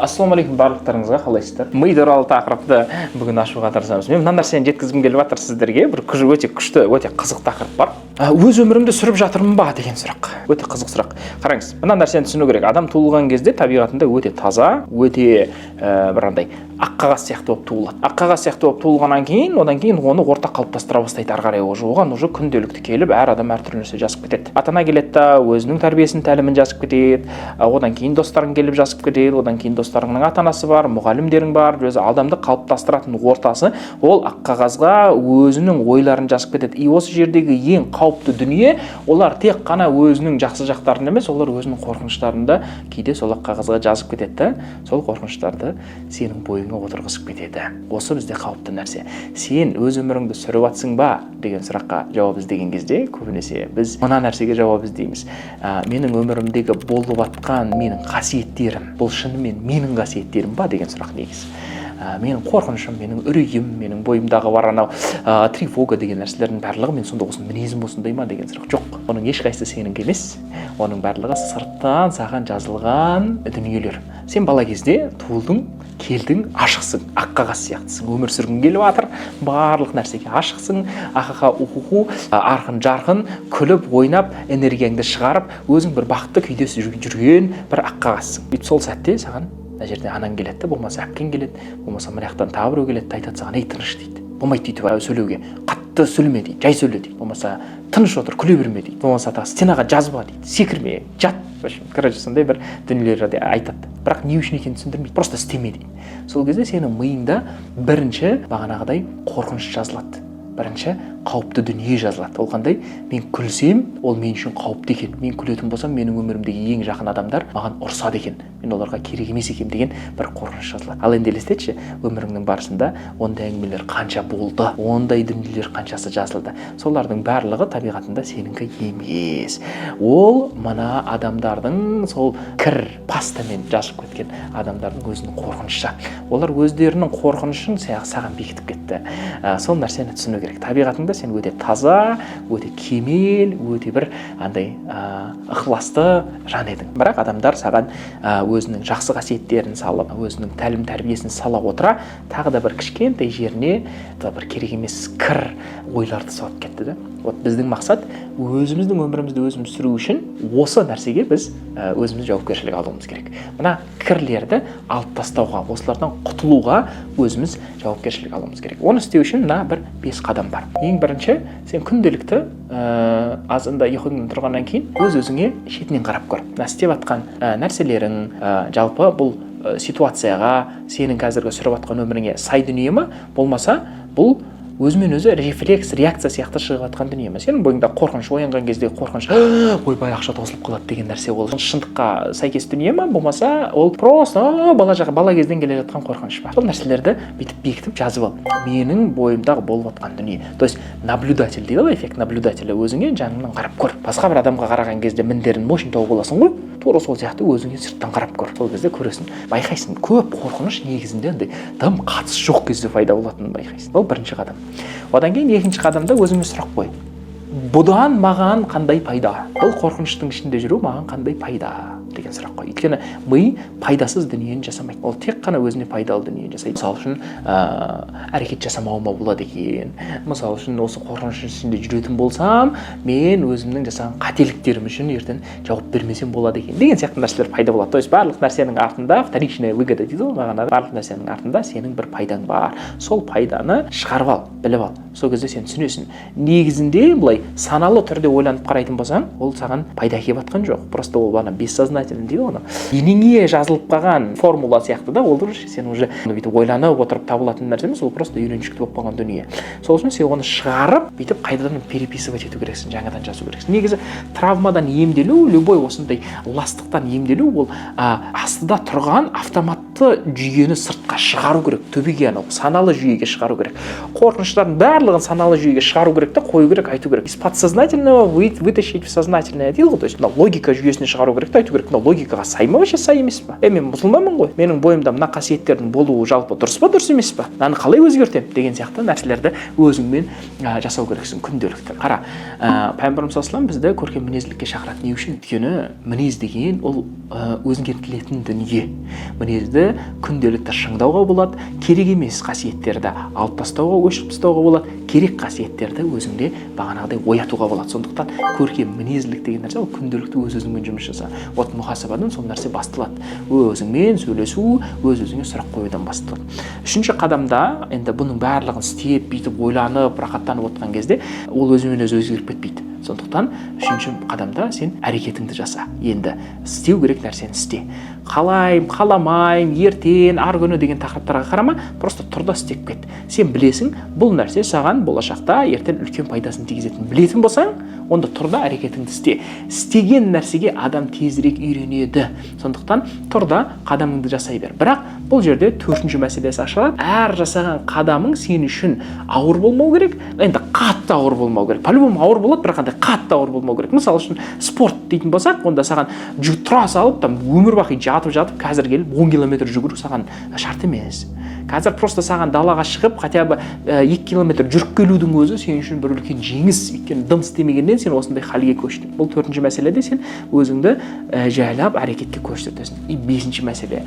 Ассалаумағалейкум барлықтарыңызға, қалайсыздар? Ми туралы тақырыпты бүгін ашуға тырысамыз. Мен мына нәрсені жеткізгім келіп жатыр сіздерге. Бір өте күшті, өте қызық тақырып бар. Өз өмірімді сүріп жатырмын ба деген сұрақ. Өте қызық сұрақ. Қараңыз, мына нәрсені түсіну керек. Адам туылған кезде табиғатында өте таза, өте бір андай ақ қағаз сияқты болып туылады. Ақ қағаз сияқты болып туылғаннан кейін, одан кейін оны орта қалыптастыра бастайды ары қарай уже. Оған уже күнделікті келіп, әр адам әртүрлі нәрсе жазып кетеді. Ата ана келеді да, өзінің тәрбиесін, тәлімін жазып кетеді. Одан кейін достарың келіп жазып кетеді. Одан кейін достарыңның ата анасы бар, мұғалімдерің бар. Өзі адамды қалыптастыратын ортасы, ол ақ қағазға өзінің ойларын жазып кетеді. И осы жердегі ең қауіпті дүние: олар тек қана өзінің жақсы жақтарын емес, олар өзінің қорқыныштарын да кейде сол ақ қағазға жазып кетеді да, сол қорқыныштарды сенің бойыңа отырғызып кетеді. Осы бізде қауіпті нәрсе. Сен өз өміріңді сүріп жатсың ба деген сұраққа жауап іздеген кезде, көбінесе біз мына нәрсеге жауап іздейміз: менің өмірімдегі болып жатқан менің қасиеттерім, бұл шынымен менің қасиеттерім ба деген сұрақ негізі. Менің қорқынышым, менің үрейім, менің бойымдағы бар анау тревога деген нәрселердің барлығы, мен сонда осы мінезім осындай ма деген сұрақ. Жоқ, оның ешқайсысы сенікі емес, оның барлығы сырттан саған жазылған дүниелер. Сен бала кезде туылдың, келдің, ашықсың, ақ қағаз сияқтысың, өмір сүргің келіп жатыр, барлық нәрсеге ашықсың, ахаха, ухуху, арқын жарқын күліп ойнап, энергияңды шығарып, өзің бір бақытты күйде жүрген бір ақ қағазсың. Сөйтіп сол сәтте саған мына жерде анаң келеді да, болмаса әпкең келеді, болмаса мына жақтан тағы біреу келеді да, айтады саған: «Ей, тыныш», – дейді, «болмайды өйтіп сөйлеуге, қатты сөйлеме», – дейді, «жай сөйле», – дейді, болмаса «тыныш отыр, күле берме», – дейді, болмаса тағы «стенаға жазба», – дейді, «секірме, жат». В общем, короче, сондай бір дүниелер айтады, бірақ не үшін екенін түсіндірмейді, просто «істеме» дейді. Сол кезде сенің миыңда бірінші бағанағыдай қорқыныш жазылады, бірінші қауіпті дүние жазылады. Ол қандай? Мен күлсем, ол мен үшін қауіпті екен, мен күлетін болсам, менің өмірімдегі ең жақын адамдар маған ұрсады екен, мен оларға керек емес екенмін деген бір қорқыныш жазылады. Ал енді елестетші, өміріңнің барысында ондай әңгімелер қанша болды, ондай дүниелер қаншасы жазылды? Солардың барлығы табиғатында сенікі емес, ол мына адамдардың, сол кір пастамен жазып кеткен адамдардың өзінің қорқынышы. Олар өздерінің қорқынышын саған бекітіп кетті. Сол нәрсені түсіну керек. Табиғатыңда сен өте таза, өте кемел, өте бір андай ықыласты жан едің, бірақ адамдар саған өзінің жақсы қасиеттерін салып, өзінің тәлім тәрбиесін сала отыра, тағы да бір кішкентай жеріне да бір керек емес кір ойларды салып кетті да. Вот біздің мақсат өзіміздің өмірімізді өзіміз сүру үшін осы нәрсеге біз өзіміз жауапкершілік алуымыз керек. Мына кірлерді алып тастауға, осылардан құтылуға өзіміз жауапкершілік алуымыз керек. Оны істеу үшін мына бір бес қадам бар. Ең бірінші, сен күнделікті азанда ұйқыңнан тұрғаннан кейін өз өзіңе шетінен қарап көр. Мына істеп жатқан нәрселерің, жалпы бұл ситуацияға, сенің қазіргі сүріп жатқан өміріңе сай дүние ма, болмаса бұл өзімен өзі рефлекс, реакция сияқты шығып жатқан дүние ма? Сенің бойыңда қорқыныш оянған кезде, қорқыныш, «ойбай, ақша таусылып қалады» деген нәрсе, ол шындыққа сәйкес дүние ма, болмаса ол просто бала жақ, бала кезден келе жатқан қорқыныш па? Сол нәрселерді бүйтіп бекітіп жазып ал, менің бойымдағы болып жатқан дүние. То есть наблюдатель дейді ғой, эффект наблюдателя. Өзіңе жаныңнан қарап көр. Басқа бір адамға қараған кезде міндерін мощный тауып аласың ғой, тура сол сияқты өзіңе сырттан қарап көр. Сол кезде көресің, байқайсың, көп қорқыныш негізінде андай дым қатысы жоқ кезде пайда болатынын байқайсың. Ол бірінші қадам. Одан кейін екінші қадамда өзіңе сұрақ қой: бұдан маған қандай пайда? Бұл қорқыныштың ішінде жүру маған қандай пайда деген сұрақ қой. Өйткені ми пайдасыз дүниені жасамайды, ол тек қана өзіне пайдалы дүниені жасайды. Мысалы үшін, әрекет жасамауыма болады екен. Мысалы үшін, осы қорқыныштың ішінде жүретін болсам, мен өзімнің жасаған қателіктерім үшін ертең жауап бермесем болады екен деген сияқты нәрселер пайда болады. То есть барлық нәрсенің артында вторичная выгода дейді ғой, бағана барлық нәрсенің артында сенің бір пайдаң бар. Сол пайданы шығарып ал, біліп ал. Сол кезде сен түсінесің, негізінде былай саналы түрде ойланып қарайтын болсаң, ол саған пайда әкеліп жатқан жоқ. Просто ол ана бессознательный дейді ғой, анау денеңе жазылып қалған формула сияқты да. Ол уже сен уже бүйтіп ойланып отырып табылатын нәрсе емес, ол просто үйреншікті болып қалған дүние. Сол үшін сен оны шығарып, бүйтіп қайтадан переписывать ету керексің, жаңадан жазу керексің. Негізі травмадан емделу, любой осындай ластықтан емделу, ол астында тұрған автоматты жүйені сыртқа шығару керек, төбеге, анау саналы жүйеге шығару керек. Қорқыныштардың барлығын саналы жүйеге шығару керек та, қою керек, айту керек. Из подсознательного вытащить в сознательное дейді ғой. То есть мына логика жүйесіне шығару керек та, айту керек: мына логикаға сай ма, вообще сай емес па? Е, мен мұсылманмын ғой, менің бойымда мына қасиеттердің болуы жалпы дұрыс па, дұрыс емес па? Мынаны қалай өзгертемін деген сияқты нәрселерді өзіңмен жасау керексің күнделікті. Қара, пайғамбарымыз саллаллаху бізді көркем мінезділікке шақырады. Не үшін? Өйткені мінез деген ол өзгертілетін дүние. Мінезді Енді күнделікті шыңдауға болады, керек емес қасиеттерді алып тастауға, өшіріп тастауға болады, керек қасиеттерді өзіңде бағанағыдай оятуға болады. Сондықтан көркем мінезділік деген нәрсе — ол күнделікті өз өзіңмен жұмыс жаса. Вот мұхасабадан сол нәрсе басталады: өзіңмен сөйлесу, өз өзіңе сұрақ қоюдан басталады. Үшінші қадамда енді бұның барлығын істеп, бүйтіп ойланып, рахаттанып отқан кезде ол өзімен өзі өзгеріп кетпейді. Сондықтан үшінші қадамда сен әрекетіңді жаса. Енді істеу керек нәрсені істе. Қалайым, қаламайым, ертең, арғы күні деген тақырыптарға қарама, просто тұр да істеп кет. Сен білесің, бұл нәрсе саған болашақта ертең үлкен пайдасын тигізетінін білетін болсаң, онда тұр да әрекетіңді істе. Істеген нәрсеге адам тезірек үйренеді. Сондықтан тұр да қадамыңды жасай бер. Бірақ бұл жерде төртінші мәселесі ашылады: әр жасаған қадамың сен үшін ауыр болмау керек. Енді қатты ауыр болмау керек. По любому ауыр болады, бірақ андай қатты ауыр болмау керек. Мысалы үшін, спорт дейтін болсақ, онда саған тұра салып, там өмір бақи жатып жатып, қазір келіп 10 километр жүгіру саған шарт емес. Қазір просто саған далаға шығып, хотя бы 2 километр жүріп келудің өзі сен үшін бір үлкен жеңіс, өйткені дым істемегеннен сен осындай халге көштің. Бұл төртінші мәселеде сен өзіңді жайлап әрекетке көштіртесің. И бесінші мәселе: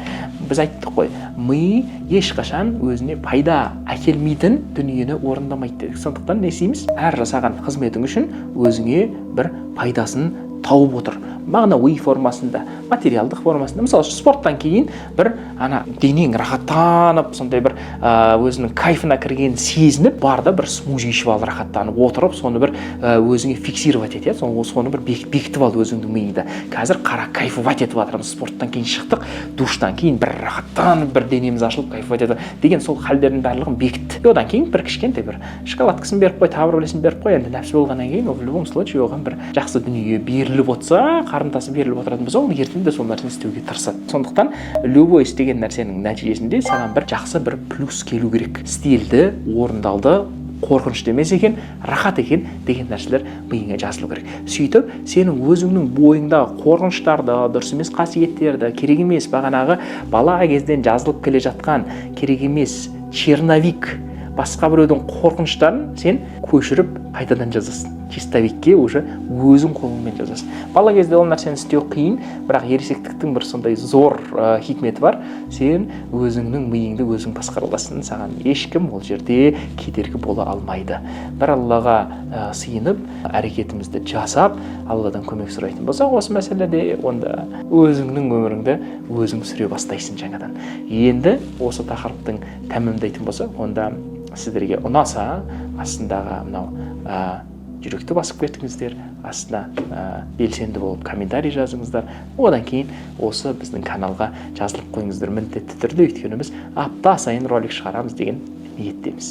біз айттық қой, ми ешқашан өзіне пайда әкелмейтін дүниені орындамайды дедік. Сондықтан не істейміз? Әр жасаған қызметің үшін өзіңе бір пайдасын тауып отыр, мағынауи формасында, материалдық формасында. Мысалы үшін, спорттан кейін бір ана денең рахаттанып, сондай бір өзінің кайфына кіргенін сезініп, бар да бір смузи ішіп ал, рахаттанып отырып, соны бір өзіңе фиксировать ет, иә, соны бір бекітіп ал өзіңнің миыңда: қазір қара, кайфовать етіп жатырмыз, спорттан кейін шықтық, душтан кейін бір рахаттанып, бір денеміз ашылып, кайфовать етіп деген сол халдердің барлығын бекіт. И одан кейін бір кішкентай бір шоколадкасын беріп қой, тағы бір бірдеңесін беріп қой. Енді нәпсі болғаннан кейін ол в любом случае оған бір жақсы дүние беріліп отырса, қарымтасы беріліп отыратын болса, ол ертең де сол нәрсені істеуге тырысады. Сондықтан любой істеген нәрсенің нәтижесінде саған бір жақсы бір плюс келу керек: істелді, орындалды, қорқынышты емес екен, рахат екен деген нәрселер миыңа жазылу керек. Сөйтіп сенің өзіңнің бойыңдағы қорқыныштарды, дұрыс емес қасиеттерді, керек емес, бағанағы бала кезден жазылып келе жатқан керек емес черновик, басқа біреудің қорқыныштарын сен көшіріп, қайтадан жазасың, чистовикке уже өзің қолыңмен жазасың. Бала кезде ол нәрсені істеу қиын, бірақ ересектіктің бір сондай зор хикметі бар: сен өзіңнің миыңды өзің басқара аласың, саған ешкім ол жерде кедергі бола алмайды. Бір Аллаға сыйынып, әрекетімізді жасап, Алладан көмек сұрайтын болсақ осы мәселеде, онда өзіңнің өміріңді өзің сүре бастайсың жаңадан. Енді осы тақырыптың тәмамдайтын болсақ, онда сіздерге ұнаса, астындағы мынау жүректі басып кетіңіздер, астына белсенді болып комментарий жазыңыздар. Одан кейін осы біздің каналға жазылып қойыңыздар міндетті түрде, өйткені біз апта сайын ролик шығарамыз деген ниеттеміз.